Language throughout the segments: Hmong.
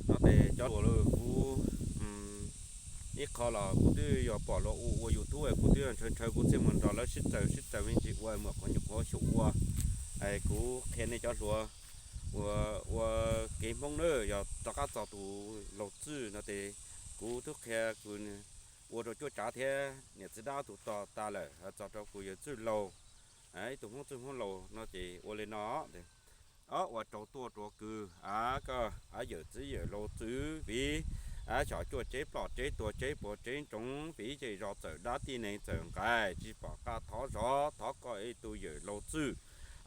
No ces cov hluas, kuv ib qho los kuv twb yog pom luag ua ua YouTube, kuv twb ntshaw ntshaw kuv thiaj mus nrog lawv sib txawm sib txawm me ntsis ua muam qhov nyuam qhuav xyaum ua. Kuv qhia nej cov hluas ua, ua kev Hmoob na, yog rov qab txog tus laug Txwj no ces kuv twb qhia kuv ua rau cuaj tsav thiab niam txiv dab tus tog tas lawm, txog rau kuv yawm Txwj laug, ib tug Hmoob Txwj Hmoob laus no ces ua li no. Ob, ua rau tuaj rau kws, a, koj, a, yawm txiv yawm laug Txwj vim, a, xyom cuaj tsev ploj tsev tuag tsev puas tsev ntsoov vim zej zos txawm dab tij neeg txawm nqaim tsis pom qab thov zov, thov koj ib tug yawm laug Txwj,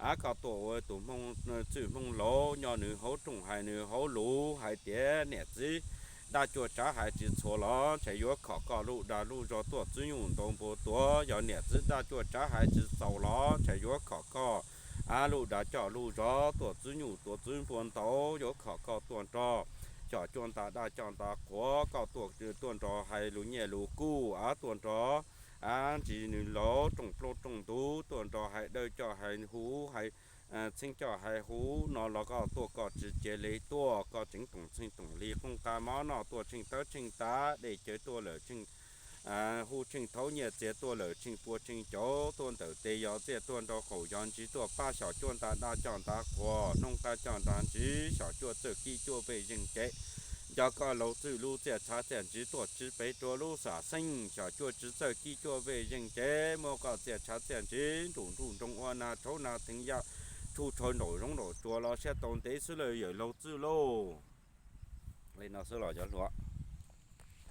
a, koj tuaj ua tus Hmoob, Txwj Hmoob laus nyob nws hauv rooj hais nws hauv lus hais tias niam txiv dab cuaj tsav hais tsis txhua los ntshe yuav khom koj lub dag lub zog tuaj txwb nyuj ntaus npua tuag, yog niam txiv dab cuaj tsav hais tsis txaus los ntshe yuav khom koj, a, lub dag coj lub zog tuaj txwb nyuj tuaj txwb npua ntaus, yuav khom koj tuaj nrog xyom cuaj nta dab coj nta qhuav, koj tuaj, tuaj nrog hais lus nyiaj lus kub, a, tuaj nrog, a, ntsis nws laus rooj plaub rooj ntug, tuaj nrog hais dawb coj hais huv hais, txheeb coj hais huv no los koj tuaj koj tsis cia li tuaj, koj tseem toom txheej toom li qoob qab mov noj tuaj tsheej tawv tsheej tav, dej cawv tuaj lawm tsheej, hu tsheej thaub nyiaj txiag tuaj lawm tsheej pua tsheej cauv, tuaj ntawm tes yog txiaj tuaj nraug qaum yog ntsis tuaj pab xyom cuaj nta dab coj nta qhuav, hnub qab coj nta ntsis xyom cuaj txawj kib cuaj vej zeej cev. Nco koj laug Txwj lub txiaj tshav txiaj ntsig tuaj tsis pem rua lub xam xeeb, xyom cuaj tsis txawj kib cuaj vej zeej cev, muab koj txiaj tshav txiaj ntsig nruj nruj nroo ua nag tshauv nag theev yaj, tshuj tshau nraum zoov nraum tsuas los siab tau ntev xwb lawm yawm laug Txwj lauj. Li no xwb los cov hluas.